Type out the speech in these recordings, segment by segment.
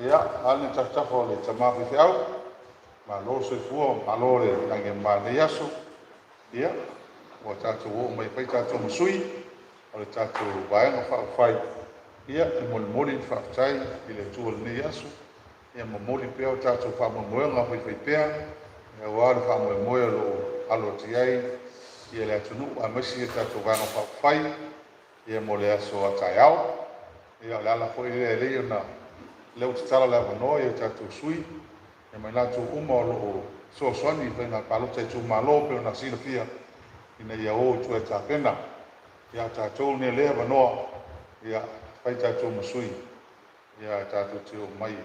Ia, a le tafatafa o le tama faifeau, malo le soifua, malo le lagi e mama i lenei aso. Ia, ua tatou oo mai e fai tatou ma sui o le tatou Vaega Faaupufai. Ia, e molimoli le faafetai i le Atua i lenei aso. Ia momoli pea o tatou faamoemoega faifaipea aua le faamoemoe o lo o alo atu i ai ia le atunuu aemaise le tatou Vaega Faaupufai ia mo le aso a taeao. Ia, o le ala foi lea e lei ona lea ua tatala le avanoa i o tatou sui ia ma i latou uma o lo o fesoasoani i faiga palota i itumalo pei ona silafia ina ia o i tua e tapena. Ia, o tatou nei lea avanoa, ia fai tatou ma sui, ia tatou te omai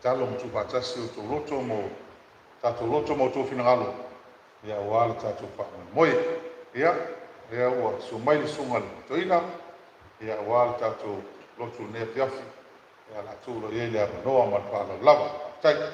tatalo ma tuufaatasi o outou loto mo tatou loto ma outou finagalo ia aua le tatou faamoemoe. Ia, lea ua susu mai le susuga i le toeaina ia aua le tatou lotu i lenei afiafi. Ia, o le a tuu loa i ai le avanoa ma le faaaloalo lava. Faafetai.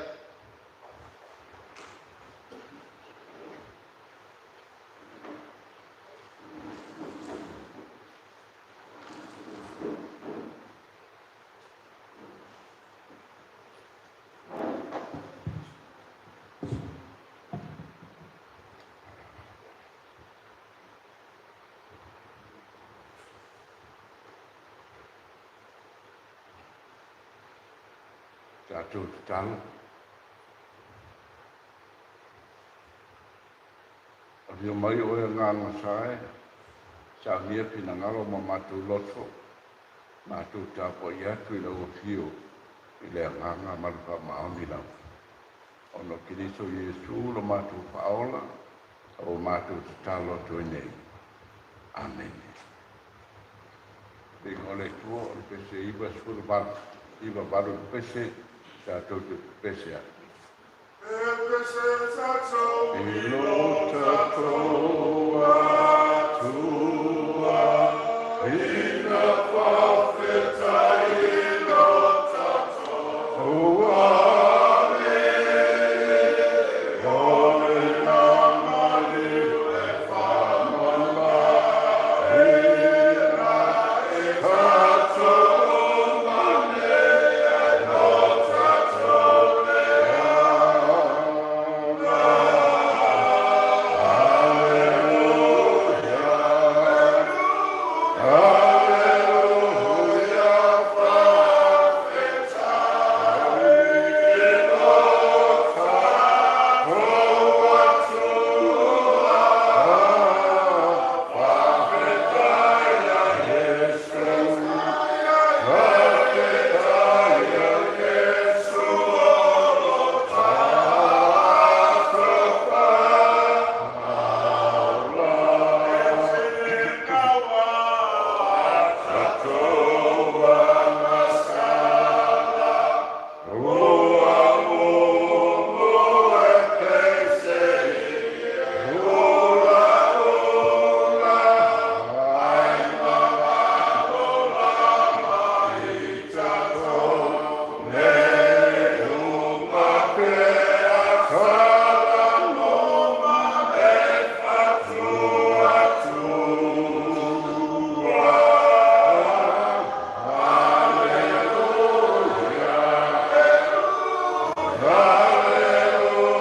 Tatou tatalo. Afio mai oe Agaga Sa e saunia finagalo ma matou loto, matou tapuai atu i lau afio i le agaga ma le faamaoni lava. Ona o Keriso Iesu lo matou Faaola, ua matou tatalo atu ai nei. Amene. Viiga o le Atua, o le pese 98, 98 le pese, tatou te pese ai. E pese tatou I lo tatou Atua, ina faafetai i lo tatou Alii, o lena maliu e faamamaina e tatou mane e lo tatou leaga. Aleluia, aleluia, Faafetai i lo tatou Atua, faafetai faafetai Iesu, Faafetai faafetai Iesu o lo tatou Faaola. E Tatou agasala, ua mumu e pese i ulaula, Ai mamao lava i tatou le uma pea Sala mo ma le fatuatua. Aleluia, aleluia, Faafetai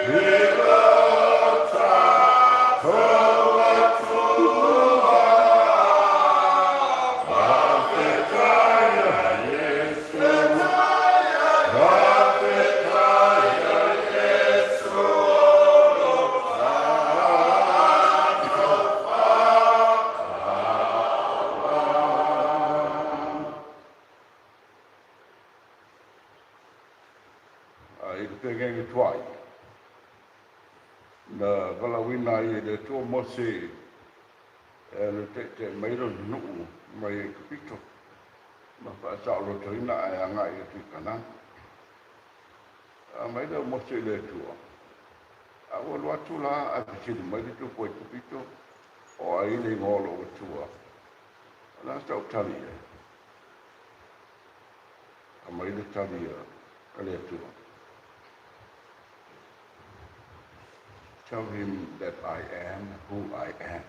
i lo tatou Atua. Faafetai Iesu, faafetai Iesu o lo tatou I le pegege tuai na valaauina ai e le Atua Mose e alu e taita'i mai lona nuu mai Aikupito ma faasaolotoina ae agai atu i Kanana. A mai lea o Mose i le Atua, a ua alu atu la ae fesili mai le tupu o Aikupito, o ai le igoa o lou Atua? O le a sau tali i ai? Aumai le tali a le Atua. Tell him that I am who I am.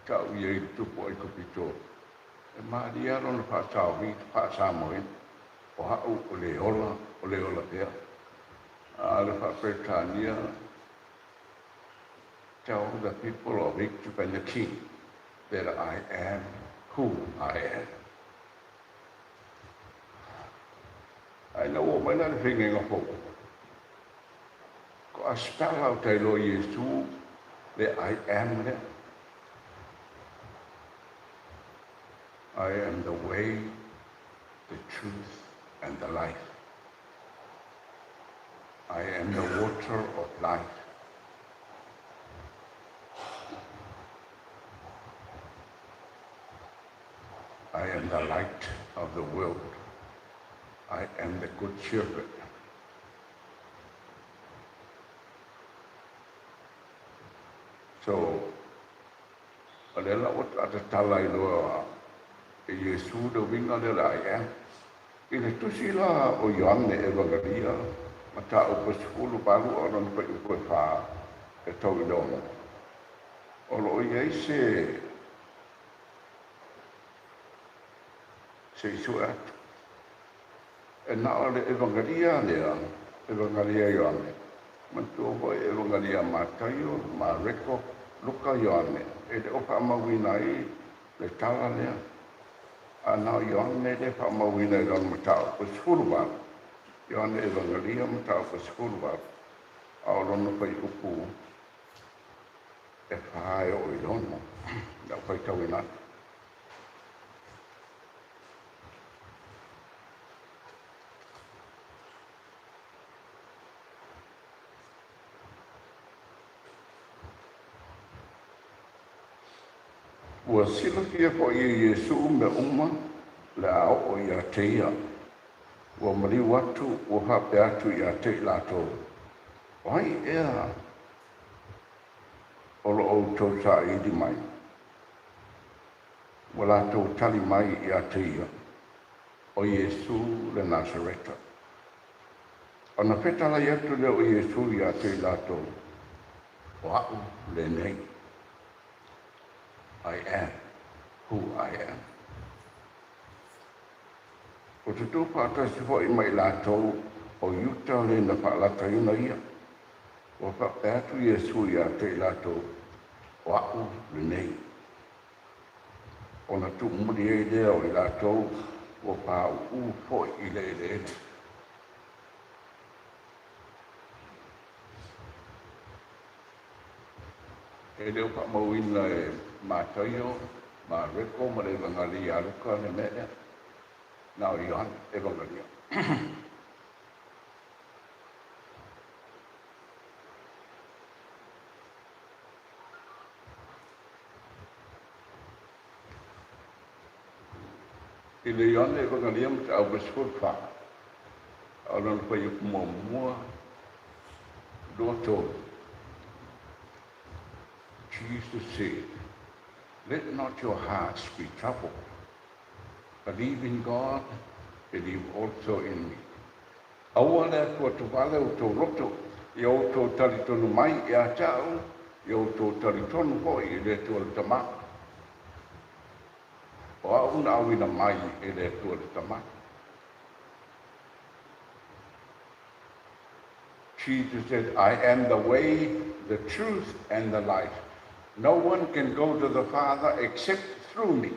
Tau ia i le tupu o Aikupito, e malie lava lona faasaoina, faasamoaina, o au o le ola, o le ola pea. A o le faa-Peretania, Tell the people of Egypt and the king that I am who I am. Ae ina ua oo mai la le faiga fou, ko a spell out ai loa Iesu le I am lea. I am the way, the truth and the life. I am the water of life. I am the light of the world. I am the good shepherd. So, o lea la ua tatatala ai loa e Iesu le uiga lea o le I am. I le tusi la o Ioane Evagalia, mataupu e 18 o lona fuaiupu e 4 e tau i le 6, o lo o i ai se Se i sue atu. E na o le Evagalia lea, Evagalia Ioane, manatua foi Evagalia Mataio, Mareko, Luka, Ioane, e le o faamauina ai le tala lea. A na o Ioane lea e faamauina i lona mataupu e 18, Ioane Evagalia mataupu e 18, a o lona fuaiupu e 4 e oo i le 6, lau faitauina atu. Ua silafia foi e Iesū mea uma le a oo ia te ia. Ua maliu atu, ua faapea atu ia te i latou, O ai ea o lo outou saili mai? Ua latou tali mai ia te ia, O Iesū le Nasareta. Ona fetalai atu lea o Iesū ia te i latou, O a'u lenei. I am who I am. Ua tutū faatasi foi ma i latou o Iuta le na faalataina ia. Ua faapea atu Iesū ia te i latou, O a'u lenei. Ona tuumuli ai lea o i latou ua pauu foi i le eleele. E le o faamauina e Mataio, Mareko ma le Evagalia ia Luka le mea lea. Na o Ioane, Evagalia. I le Ioane Evagalia mataupu e 14, a o lona fuaiupu muamua, 2, 3. Jesus said, Let not your hearts be troubled. Believe in God, believe also in me. Aua le atuatuvale outou loto, ia outou talitonu mai ia te au, ia outou talitonu foi i le Atua le Tama. O au na auina mai e le Atua le Tama. Jesus said, I am the way, the truth, and the life. No one can go to the Father except through me.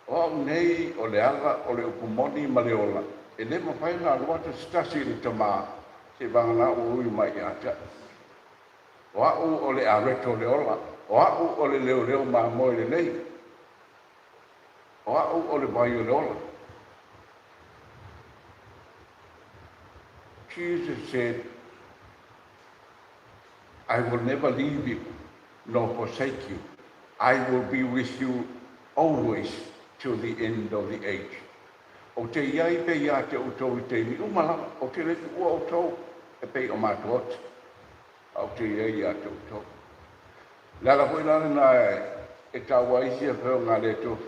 O au nei o le ala, o le upu moni ma le ola, e le mafai ona alu atu se tasi i le Tama, seivagana ua ui mai ia te au. O au o le areto o le ola, o au o le leoleo mamoe lelei, o au o le vai o le ola. Jesus said, I will never leave you nor forsake you. I will be with you always till the end of the age. Ou te i ai pea ia te outou i taimi uma lava, ou te le tuua outou e pei o matou atu, a ou te i ai ia te outou. Le ala foi la lena e taua ai isi afioga a le Atua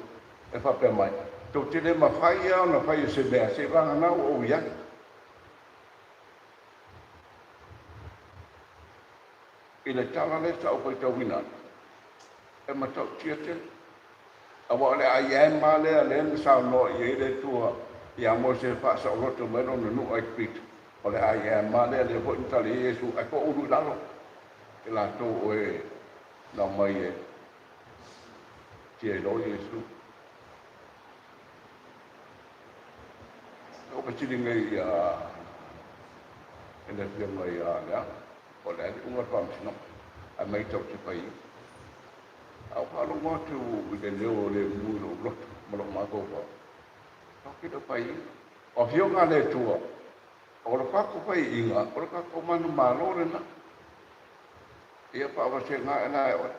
e faapea mai, Tou te le mafai lava ona fai o se mea seivaga ua ou i ai. I le tala lea sa ou faitauina atu, E matautia tele. Aua o le I am lava lea lea na saunoa i ai le Atua ia Mose e faasaoloto mai lona nuu Aikupito. O le I am lava lea lea foi na tali ai Iesu, ae toulu i lalo i latou o e na omai e tiailoa Iesu. Na ou fesili nei ia i le afioga ia Leaga, po o le a le iuga o le faamasinoga, ae mai tatou te fai A ou faalogo atu i le leo o le mu i lou loto ma lou mafaufau, tatou te le o faiaina. O Afioga a le Atua, o le tatou faiaina, o le tatou manumalo lena. Ia faavasega ae la e oe.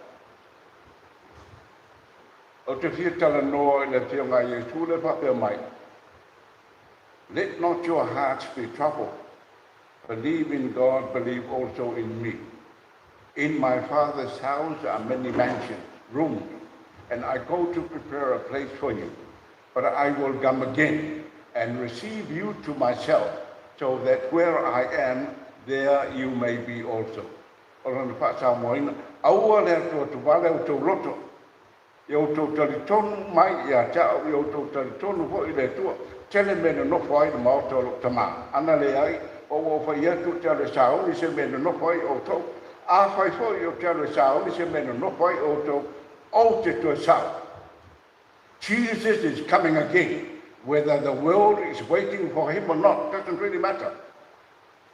Ou te fia talanoa i le Afioga a Iesu lea e faapea mai, Let not your hearts be troubled. Believe in God, believe also in me. In my Father's house are many mansions, rooms, and I go to prepare a place for you. But I will come again and receive you to myself, so that where I am, there you may be also. O lona faasamoaina, aua le atuatuvale outou loto, Ia outou talitonu mai ia te au, ia outou talitonu foi i le Atua. Tele mea e nonofo ai le maota o lou tama. Ana leai, o ua ou fai atu ou te alu e sauni se mea e nonofo ai outou. Afai foi ou te alu e sauni se mea e nonofo ai outou, ou te toe sau. Jesus is coming again, whether the world is waiting for him or not, doesn't really matter.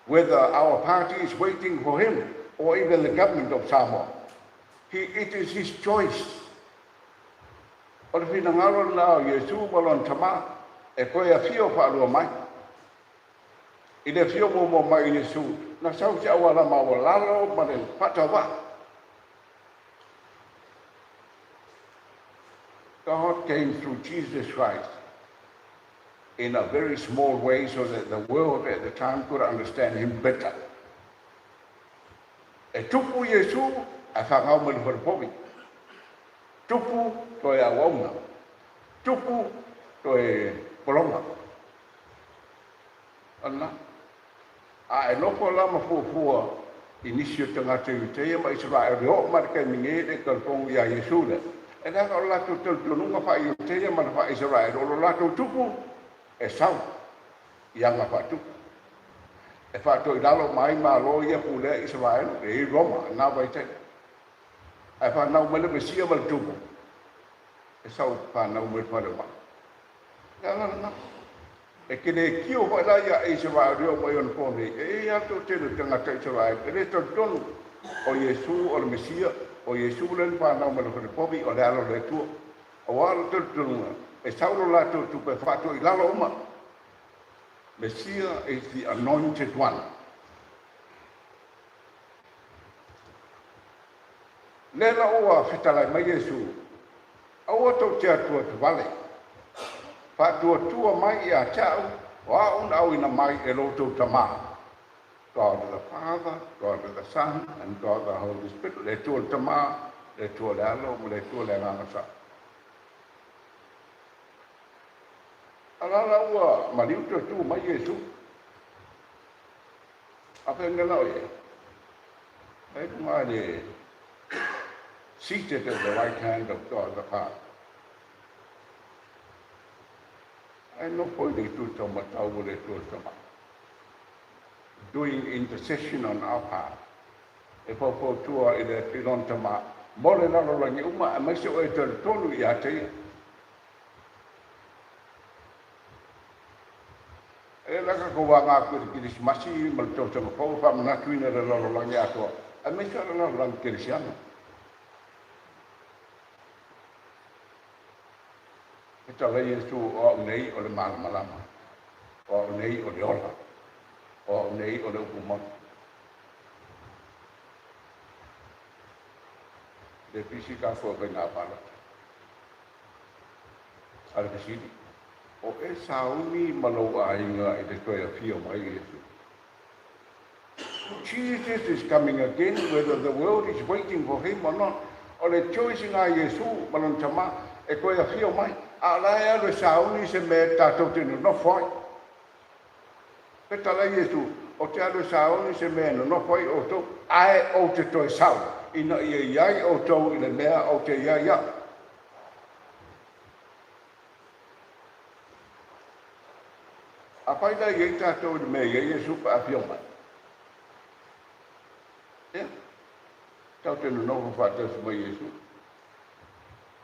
Whether our party is waiting for him or even the government of Samoa. He, it is his choice. O le finagalo lena o Iesu ma lona Tama e toe afio faalua mai. I le afio muamua mai o Iesu, na sau se auala maualalo ma le faatauvaa. God came through Jesus Christ in a very small way so that the world at the time could understand him better. E tupu Iesu ae fagau mai le falepovi. Tupu toe auauna. Tupu toe pologa. O lena. A e nofo la ma fuafua i nisi o tagata Iuteia ma Isaraelu e oo mai le taimi nei e le i talitonu iā Iesu lea, e leaga o le latou talitonuga faa-Iuteia ma le faa-Isaraelu o lo latou tupu e sau i aga faatupu. E faatoilalo uma ai Malo ia pulea Isaraelu e i Roma i na vaitaimi. Ae fanau mai le Mesia ma le tupu e sau fanau mai le fale o maa. Le ala lena. E te le tio foi la ia Isaraelu e oo mai ona po nei. E i ai lava le toatele o tagata Isaraelu e le talitonu o Iesu o le Mesia, o Iesu lea na fanau mai le fale povi o le Alo o le Atua. Aua o le talitonuga, e sau lo latou tupu e faatoilalo uma. Mesia is the anointed one. Lea la ua fetalai mai Iesu, Aua tou te atuatuvale, faatuatua mai ia te au, o au na auina mai e lo outou Tama. God the Father, God the Son, and God the Holy Spirit, le Atua le Tama, le Atua le Alo, ma le Atua le Agaga Sa. A la la ua maliu toe tu mai Iesu. A pehea la o ia? E luga le seated at the right hand of God the Father. Ae nofo i le itu taumatau o le Atua le Tama. Doing intercession on our part. E faufautua i le lona Tama mo le lalolagi uma aemaise o e talitonu ia te ia. E laka ko wā ngā koe te Kirisimasi ma le tausaga fou e faamanatuina i le lalolagi atoa, aemaise o le lalolagi kerisiano. E tala Iesu o au nei o le malamalama, o au nei o le ola, o au nei o le upu moni. Le pisi kākou e faiga palota. A le fesili, O e sauni ma lou aiga i le toe afio mai o Iesu? Jesus is coming again whether the world is waiting for him or not. O le choice i ngā Iesu ma lona Tama e toe afio mai, a o la e alu e sauni se mea tatou te nonofo ai. Petala Iesu, o te alu e sauni se mea e nonofo ai outou, ae ou te toe sau. Ina ia i ai outou i le mea ou te i ai au. Afai la e i ai tatou i le mea e i ai Iesu pe a afio mai, ia, tatou te nonofo faatasi ma Iesu.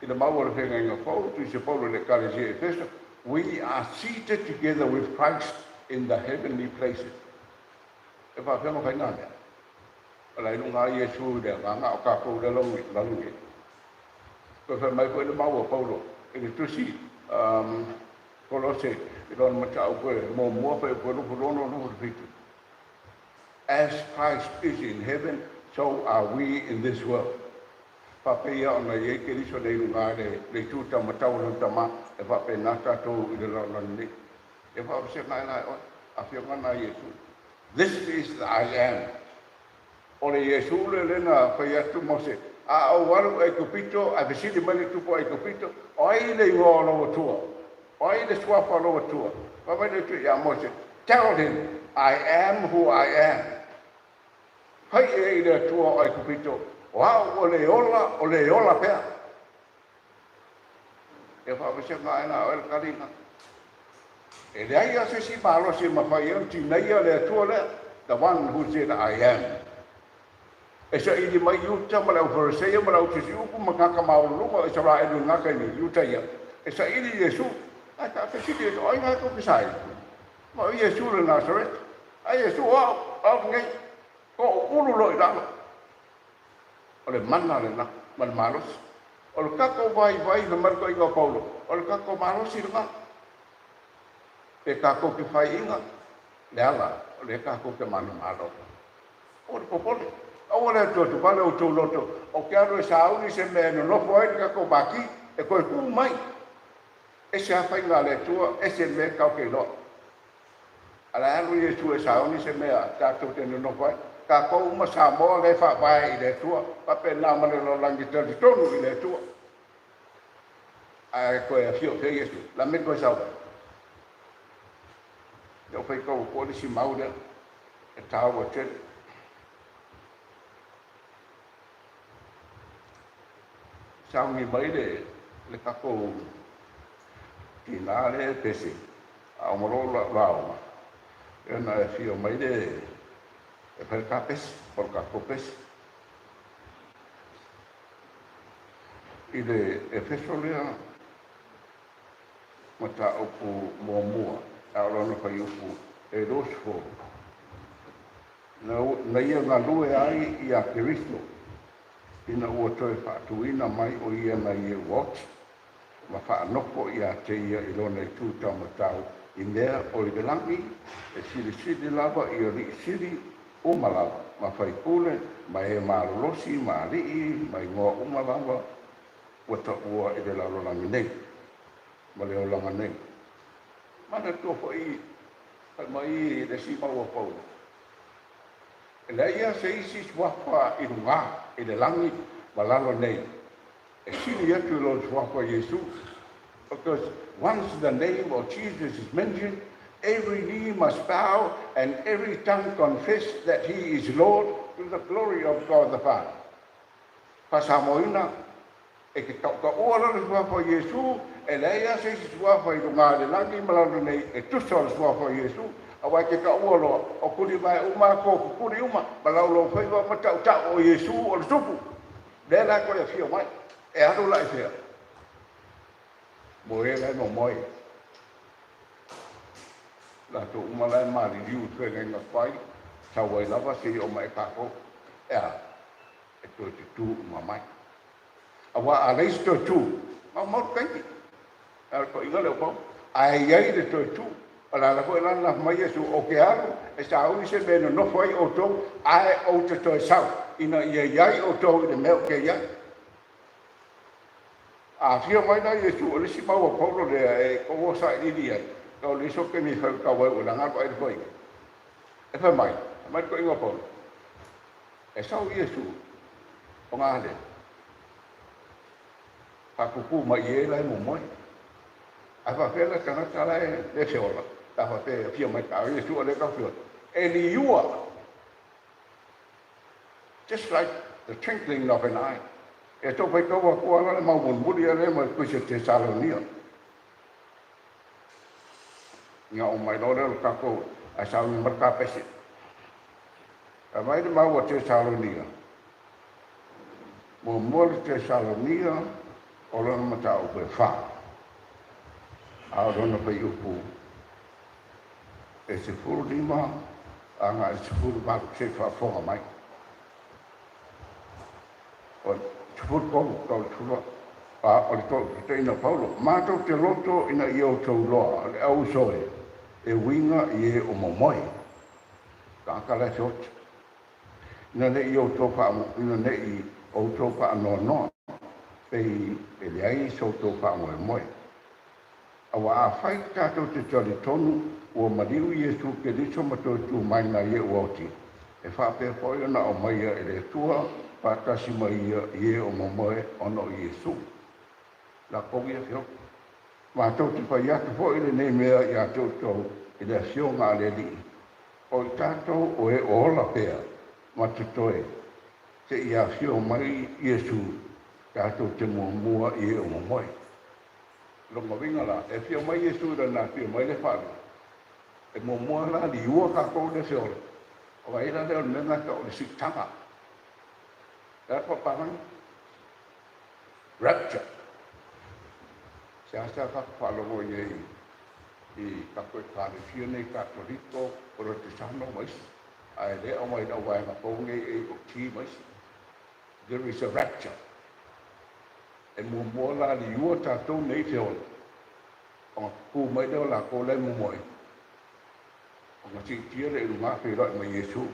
I le mau a le Feagaiga Fou, tusi a Paulo i le Ekalesia i Efeso, We are seated together with Christ in the heavenly places. E faapefea ona fai na mea? O la e i luga lava Iesu i le agaga o tatou i le lalo nei. Toe fai mai foi le mau a Paulo i le tusi Kolose i lona mataupu e muamua fuaiupu e 26 27, As Christ is in heaven, so are we in this world. Faapea ona i ai Keriso nei i luga i le itu taumatau o lona Tama, e faapena tatou i le lalolagi nei. E faavasega ai la e oe, Afioga na Iesu. This is the I am. O le Iesu lea lea na fai atu Mose, A ou alu i Aikupito, ae fesili mai le tupu o Aikupito, O ai le igoa o lou Atua? O ai le suafa o lou Atua? Fai mai le Atua ia Mose, Tell him, I am who I am. Fai e i le Atua o Aikupito, O au o le ola o le ola pea. E faavasega ae la oe le taliga. E leai lava se isi malosi e mafai ai ona tinaia le Atua lea, the one who said I am. E saili mai Iuta ma le aufariseia ma le autusiupu ma tagata maualuluga o Isaraelu i lena taimi, Iuta ia, e saili i Iesu. Ae faafesili Iesu, O ai lena tou te saili? Ma o Iesu le Nasareta. Ae Iesu, O au, o au lenei, toʻu ulu loa i lalo. O le mana lena ma le malosi. O le tatou vaivai fai mai le toeaina o Paulo, o le tatou malosi lena. Pe tatou te faiina le ala o lea tatou te manumalo. Aua le popole. Aua le atuatuvale outou loto, ou te alu e sauni se mea e nonofo ai le tatou mati e toe tu mai. Ese lava faiga a le Atua, ese le mea tatou te iloa. A la e alu Iesu e sauni se mea tatou te nonofo ai. Tatou uma Samoa lea e faavae i le Atua, faapena ma le lalolagi talitonu i le Atua. Ae toe afio pea Iesu, la mea toe sau ai. Ia o faitau atu ai le isi mau lea e taua tele. Sauni mai le, le tatou tina lea e pese, a o malo lau lauga, e ona e afio mai le e fai le ta pese, po o le tatou pese. I le Efeso lea mataupu muamua, a o lona fuaiupu e 20, na ia galue ai iā Keriso, ina ua toe faatuina mai o ia nai e ua oti, ma faanofo iā te ia i lona itu taumatau i mea o i le lagi, e silisili lava i alii sili uma lava, ma faipule, ma e malolosi, ma alii, ma igoa uma lava ua taua i le lalolagi nei, ma le olaga nei. Manatua foi fai mai le isi mau a Paulo, E leai lava se isi suafa i luga i le lagi ma lalo nei e sili atu i lona suafa Iesu. Because once the name of Jesus is mentioned, every knee must bow and every tongue confess that he is Lord to the glory of God the Father. Faasamoaina, E te tautaua lona suafa o Iesu, e leai lava se isi suafa i luga i le lagi ma lalo nei e tusa o le suafa o Iesu, aua e te taua loa, o tulivae uma a tou tutuli uma, ma laulaufaiva ma tautau o Iesu o le Tupu. Lea la e toe afio mai, e alu la i fea? Mo e la e momoe. Latou uma la e maliliu i feagaiga fai, sau ai lava seia oo mai i tatou. E a? E toe tutū uma mai. Aua a leai se toe tū, maumau le taimi. A o le toaiga lea o Paulo. Ae i ai le toe tū. O le ala foi la lena fai mai Iesu, Ou te alu e sauni se mea e nonofo ai outou, ae ou te toe sau, ina ia i ai outou i le mea ou te i ai. A afio mai la Iesu, o le isi mau a Paulo lea e ua sailiili ai, o le isi o taimi e fai tau ai ua laga le vaai le toaiga. E fai mai, fai mai le toaiga o Paulo, E sau Iesu o ngā le faapupū mai i e la e momoe. Ae faapea le tagata la e le feola, pe a faapea e afio mai ka Iesu o le ka feola. E liua. Just like The twinkling of an eye. E tou faitau atu ala le mau mulimuli a lea ma le Tusi o Tesalonia. Ia oo mai loa lea o le tatou ae sauni mai le kapese. Aumai le mau a Tesalonia. Muamua le Tesalonia o lona mataupu e fa. A o lona fuaiupu e 15 agai i le 18 se i faafofoga mai. O le 13 tau le 18. A o le toeututaina o Paulo, matou te loto ina ia outou iloa le au uso e, e uiga i e o momoe. Tagata la e feoti. Ina ne i outou ina ne i outou faanoanoa, pei e leai so outou faamoemoe. Aua afai tatou te talitonu ua maliu Iesu Keriso ma toe tu mai nai e ua oti, e faapea foi ona aumaia e le Atua faatasi ma ia i e o momoe ona o Iesu. Lakou ia feoti. Matou te fai atu foi lenei mea iā te outou i le Afioga a le Alii, o i tatou o e o ola pea ma totoe seia afio mai Iesu tatou te muamua i e o momoe. Lona uiga la, e afio mai Iesu i lana afio mai le faalua, e muamua la liua tatou le feola. Ona i ai la lea o le mea lena e tau o le siitaga. O le a le faapalagi? Rapture. Seasea tatou faalogo i ai i tatou Ekalesia nei Katoliko, Polotesano ma isi, ae le aumai i lau vaega fou nei AOT ma isi. There is a rapture. E muamua la liua tatou nei feola, ona pupū mai lea o latou la e momoe, ona siitia lea i luga feiloai ma Iesu.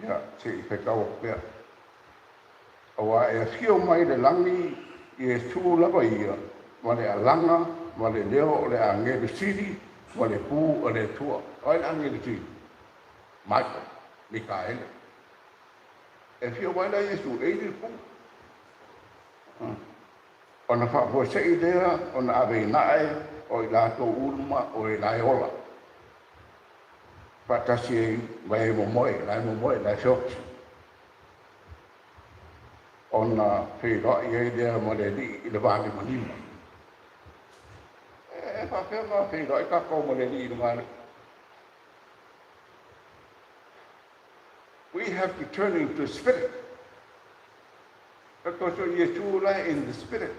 Ia, se i faitau atu pea. Aua e afio mai le lagi Iesu lava ia, ma le alaga ma le leo o le agelu sili ma le pū a le Atua. O ai le agelu sili? Michael, Mikaele. E afio mai la Iesu e ili le pū. Ona faafuasei lea ona ave i nae o i latou uma o e la e ola. Faatasi ai ma e momoe, la e momoe, la e feoti. Ona feiloai ai lea ma le Alii i le valimalima. E faapea ona feiloai tatou ma le Alii i le valimalima. We have to turn into spirit. Because o Iesu la in the spirit.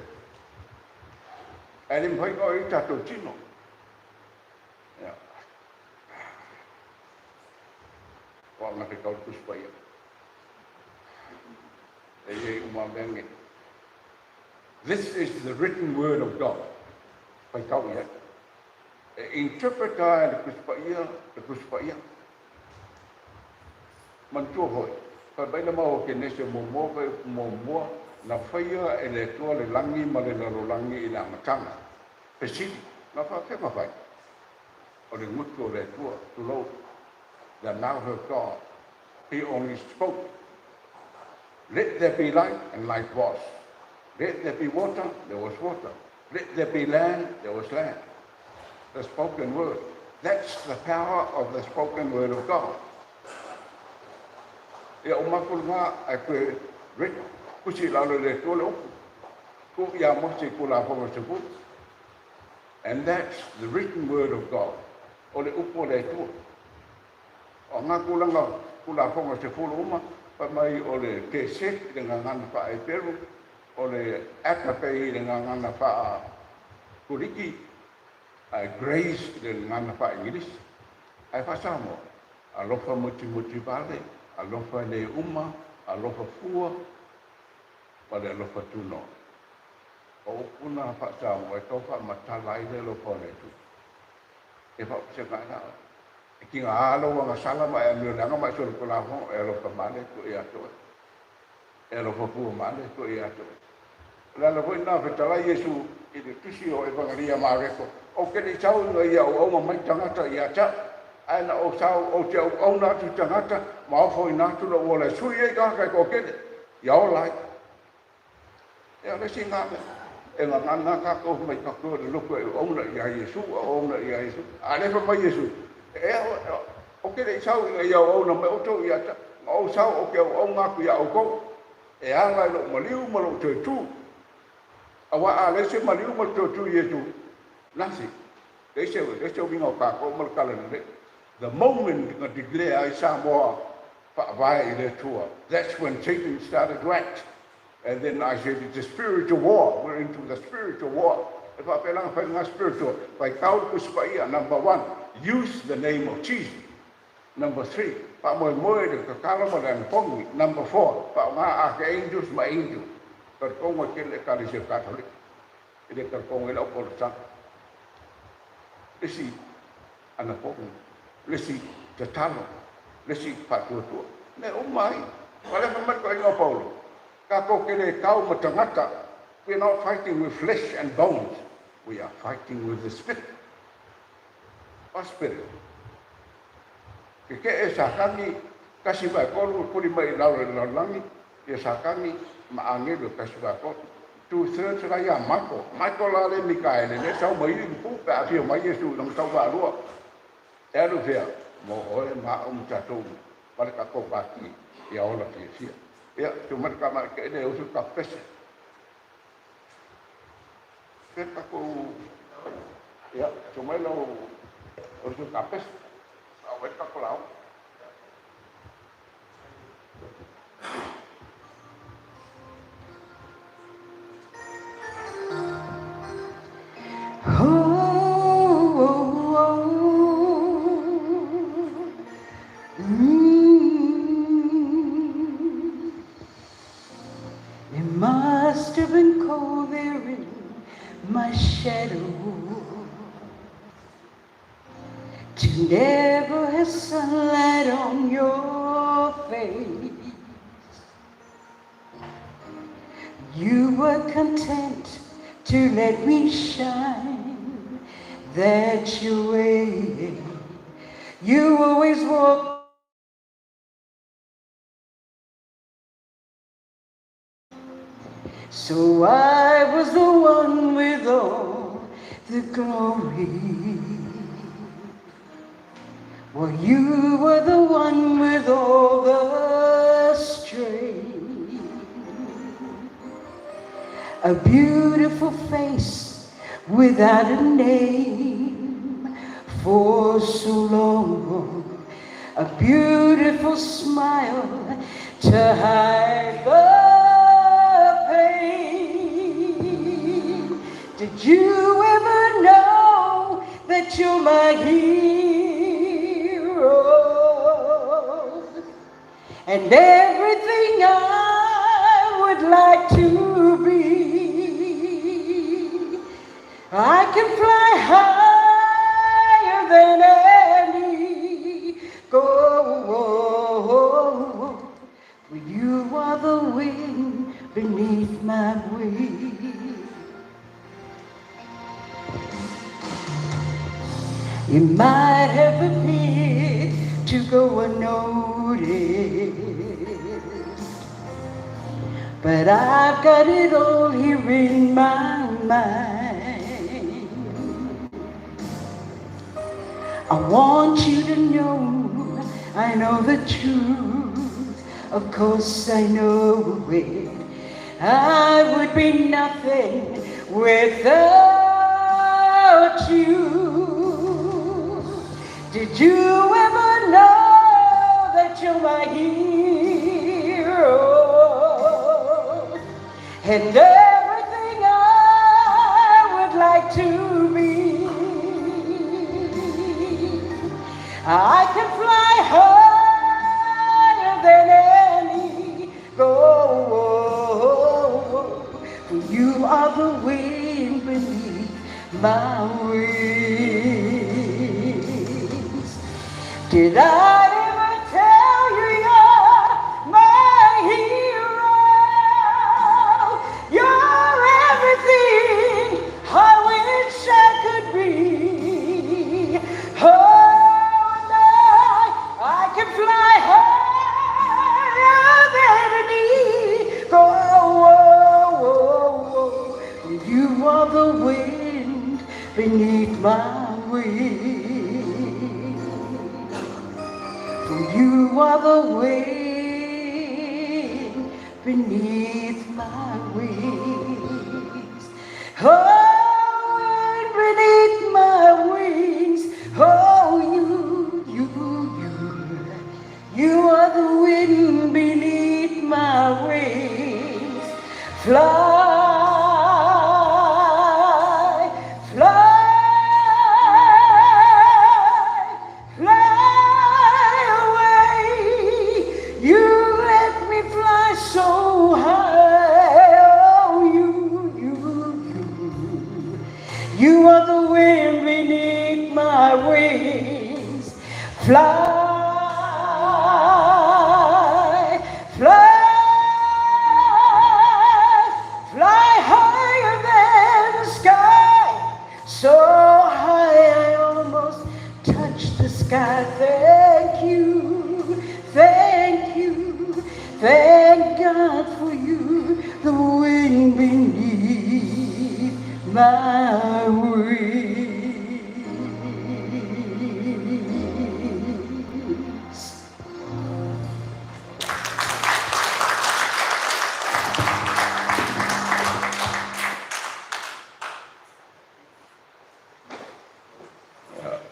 Ae le mafai ona o i tatou tino. Ia. O au na faitau le Tusi Paia. E i ai uma mea nei. This is the written word of God. Faitau i ai. E interpreta e le Tusi Paia, le Tusi Paia. Manatua foi, fai mai le mau o Kenese muamua fai upu muamua na faia e le Atua le lagi ma le lalolagi i le amataga. Fesili, na faafefea ona fai? O le gutu o le Atua, tulou, the mouth of God, he only spoke. Let there be light, and light was. Let there be water, there was water. Let there be land, there was land. The spoken word. That's the power of the spoken word of God. Ia o matou lena ae toe writ tusi i lalo i le Atua le upu. Tuu ia Mose i Tulafono 10. And that's the written word of God. O le upu o le Atua. O ngā tulaga Tulafono 10 uma, fai mai o le keset i le gagana faa-Eperu, o le agape i le gagana faa-Kuliki, ae grace i le gagana faa-Igilisi. Ae faa-Samoa, alofa mutimutī vale, alofa le uma, alofa fua, ma le alofa tunoa. O upu na faa-Samoa e tau faamatala ai le alofa o le Atua. E faapusega ai la oe. E tiga lou agasala ma e amio leaga ma e solitulafono, e alofa ma le Atua ia te oe. E alofa fua ma le Atua ia te oe. O le ala foi lena fetalai Iesu i le tusi o Evagalia Mareko, Ou te le i sau ina ia auauna mai tagata ia te au, ae na ou sau ou te auauna atu i tagata ma ofoina atu lou ola e sui ai tagata e toatele ia ola ai. Ia o le isi lena mea, e gagana tatou mai tatou e le loto e auauna ia Iesu, auauna ia Iesu. A o lea fai mai Iesu, e, ou te le i sau ina ia auauna mai outou ia te au. Ma ou sau ou te auauna atu iā outou, e ala i lou maliu ma lou toe tu. Aua a leai se maliu ma le toe tu i Iesu, nothing. Leai se, leai se uiga o tatou ma le tala lelei. The moment na declare ai Samoa faavae i le Atua, that's when Satan started to act. And then I said, it's a spiritual war. We're into the spiritual war. E faapea la fai lena spiritual. Faitau le Tusi Paia, number one, use the name of Jesus. Number three, faamoemoe i le tatalo ma le anapogi. Number four, faaaoga archangels ma angels. Talitonu e tele Ekalesia Katoliki e le talitonu ai lau folasaga. Le isi anapogi, le isi tatalo, le isi faatuatua. Mea uma ai. Aua o lea e fai mai le toeaina o Paulo, tatou te le tau ma tagata. We are not fighting with flesh and bones. We are fighting with the spirit. O spirit. Kekeʻe Satani, 1/3 e kuli mai i lalo i le lalolagi, ia Satani ma agelu e 1/3. 2/3 la ia Michael. Michael la le Mikaele, lea e sau mai i Lipu pe a afio mai Iesu i lona tau faalua. E alu i fea? Mo oe ma au ma tatou ma le tatou pati ia ola fiafia. Ia, tuu mai le tama e le usu le tatou pese. Fea le tatou... Ia, tuu mai lau usu le tatou pese. Faaauau ai le tatou lauga. Oh, oh, oh. Mm. It must have been cold there in my shadow to never have sunlight on your face. You were content to let me shine. That's your way. You always walk. So I was the one with all the glory. Well, you were the one with all the strength. A beautiful face without a name for so long. A beautiful smile to hide the pain. Did you ever know that you're my hero? And everything I would like to be. I can fly higher than any goal. For you are the wind beneath my wings. It might have appeared to go unnoticed, but I've got it all here in my mind. I want you to know I know the truth. Of course I know it. I would be nothing without you. Did you ever know that you're my hero? And everything I would like to be. I can fly higher than any goal. For you are the wind beneath my wings. Did I ever tell you you're my hero? You're everything I wish I could be. Oh, and I can fly higher than an eagle. You are the wind beneath my wings. For you are the wind beneath my wings. Oh, wind beneath my wings. Oh, you, you, you. You are the wind beneath my wings. Fly, fly, fly away. You let me fly so high. Oh, you, you, you. You are the wind beneath my wings. Fly, fly, fly higher than the sky. So high I almost touch the sky. Thank you, thank you, thank God for you, the wind beneath my wings.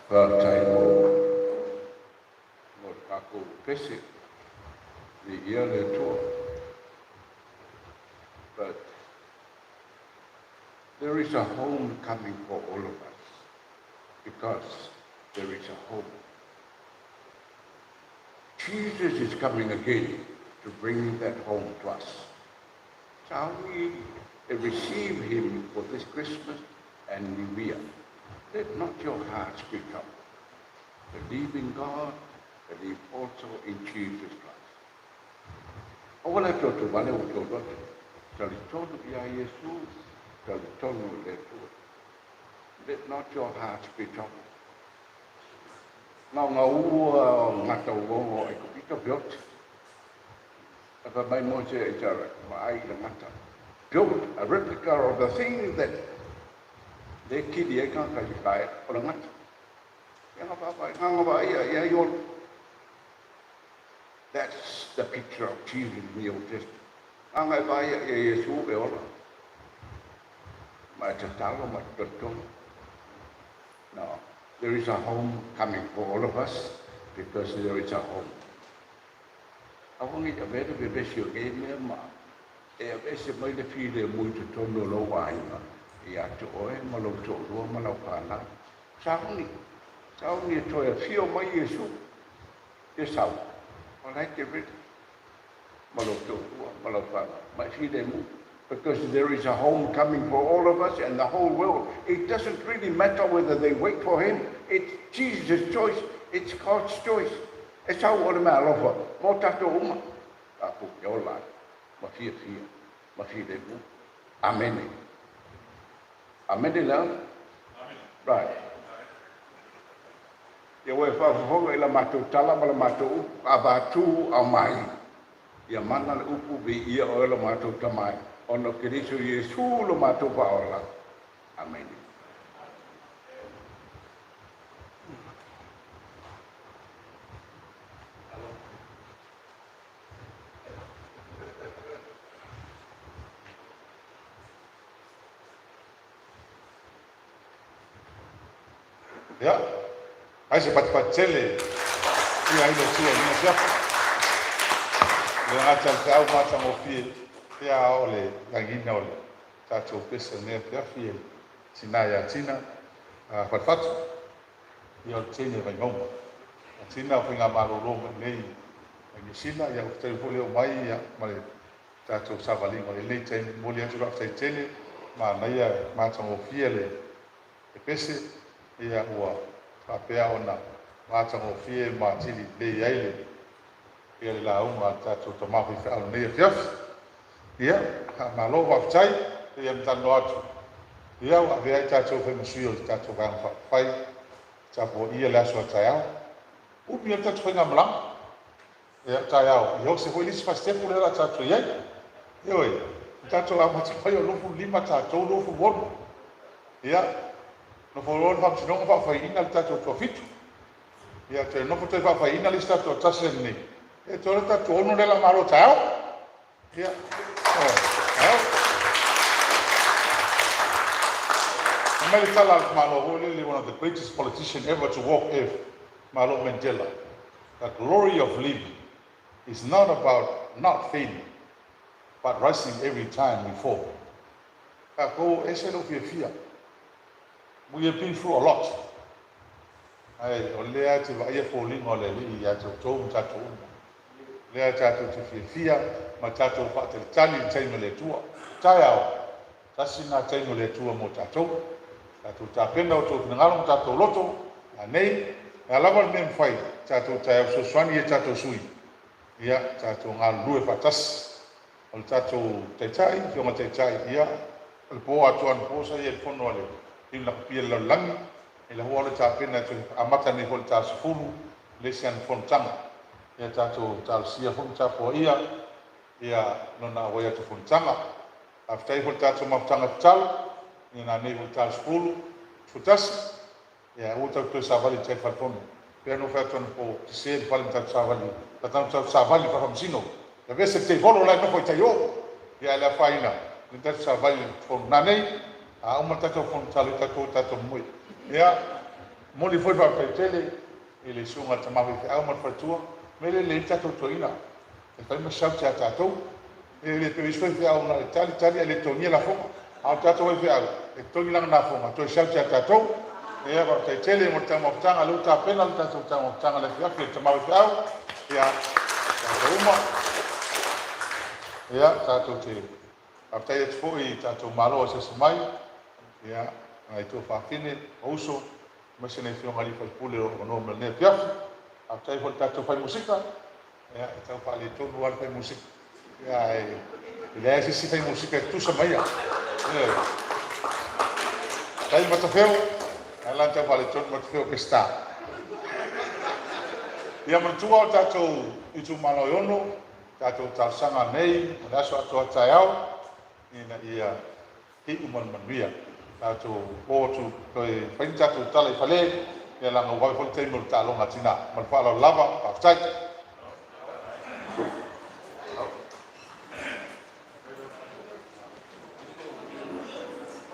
Faafetai mo mo le tatou pese, viia le Atua. But there is a home coming for all of us because there is a home. Jesus is coming again to bring that home to us. Shall we receive him for this Christmas and New Year? Let not your hearts be troubled. Believe in God, believe also in Jesus Christ. Aua la tou vale o tou loto. Talitonu ia Iesu, talitonu i le Atua. Let not your hearts be troubled. Ngau ngau ua ngata uongo ai ko pito built. Apa mai mo se e tara ma ai le ngata. Built a replica of the thing that le kili e ka ka kai o le ngata. Ia nga pa nga nga ba ia ia i That's the picture of Jesus in the Old Testament. Anga e vai ia Iesu e ola. Ma te talo ma te tonu. No, there is a home coming for all of us because there is a home. Awangi a vere ve vesi o ke mea ma e a vese mai le file mui te tonu lo aiga. I a te oe ma lo to'olua ma lau fanau. Sauni, sauni e toe afio mai Iesu. E sau. O lai te ready. Ma lo to'olua ma lau fanau. Ma e file mu. Because there is a home coming for all of us and the whole world. It doesn't really matter whether they wait for him. It's Jesus' choice. It's God's choice. E sau o le mea alofa, mo tatou uma. Tatou te ola ai, ma fiafia, ma filemu. Amene. Amene le Right. Ia ua e faafofoga i la matou tala ma la matou upu, avatu aumai. Ia mana le upu, viia oe lo matou Tama e, ona o Keriso Iesu lo matou Faaola. Amene. Ia, ai se patipati tele ia ai le Atua i lenei afiafi. Le gata le feau matagofie, ia o le lagiina o le tatou pese o lenei afiafi e le tina ia Tina Fatufatu, ia o le teine Vaimauga. O Tina o faigamalolo mai nei mai Niu Sila, ia ua taimi foi lea oo mai ia ma le tatou savaliga o lenei taimi. Momoli atu le faafetai tele, manaia matagofie le pese, ia ua faapea ona matagofie ma atili lelei ai le ia le lauga a le tatou tama faifeau i lenei afiafi. Ia, faamalo faafetai, pei ona talanoa atu, ia ua avea ai tatou fai ma sui o le tatou Vaega Faaupufai, tapuaia le aso a taeao. Umi ai le tatou faigamalaga. Ia, taeao, ia o se foi le isi fasi-tepu lea o le a tatou i ai. Ioe, na tatou amata mai o 25 tatou 26. Ia, nofo loa le Faamasinoga faafaiina le tatou toafitu. Ia, toe nofo toe faafaiina le isi tatou toatasi lenei. Ia, toe o le tatou 6 lea o le a malo taeao. Ia, ioe. Fai mai le tala a le tamaloa foi lele, one of the greatest politician ever to walk earth, Malo Mandela, "The glory of living is not about not failing, but rising every time we fall." Tatou ese lou fiafia. We have been through a lot. Ae o lea e te vaaia foliga o le Alii ia te outou ma tatou uma. Lea tatou te fiafia ma tatou faatalitali i le taimi o le Atua. Taeao, tasi lena taimi o le Atua mo tatou. Tatou tapena outou finagalo ma tatou loto, anei, o le a lava le mea e mafai, tatou taeao fesoasoani i a tatou sui, ia tatou galulue faatasi. O le tatou Taitai, Afioga Taitai, ia, o le po atoa anapo sa i ai i le fono a le Iuni Lakapi a le Lalolagi, e lahu lava le tapena e toe amata nei foi i le ta 10 le isi ana fonotaga. Ia tatou talosia foi ma tapuaia ia lona auai atu i fonotaga. Faafetai foi i le tatou mafutaga tatalo, ia nanei foi i le ta 10, 11, ia aua tatou toe savali i tai i le falefono. Pei ona ou fai atu anapo, sese le fale ma tatou savali, tatou savali i le fale faamasino. Ia aveese le teivolo la e nofo i tai o. Ia ae le afaina, lea tatou savali i le fono nanei, a uma le tatou fono tatalo, ia tatou o tatou moe. Ia, momoli foi le faafetai tele i le susuga i le tama faifeau ma le faletua, mea lea e lelei ai le tatou toeaina e fai ma shout ia tatou. E le pei o isi faifeau na o le tali tali ae le totogia lafoga. A o le tatou faifeau, e totogi lana lafoga toe shout ia tatou. Ia, faafetai tele mo le taumafataga, lea ua tapena le tatou taumafataga i le afiafi a le tama faifeau. Ia, tatou uma. Ia, tatou te faafetai atu foi i tatou malo asiasi mai. Ia, nai tuafafine, o uso, aemaise nai afioga i alii faipule o lo o avanoa mai i lenei afiafi. Faafetai foi i le tatou fai musika. Ia, e tau faaletonu lava le fai musika. Ia, ae e leai se isi fai musika e tutusa ma ia. Ioe. Tai Matafeo, ae la tau faaletonu Matafeo Peseta. Ia manatua o tatou itumalo e ono, tatou talosaga nei o le aso atoa taeao ina ia iu ma le manuia. Tatou o atu toe fai ni tatou tala i fale, ia leaga ua vave foi le taimi o le taaloga a tina. Ma le faaaloalo lava, faafetai.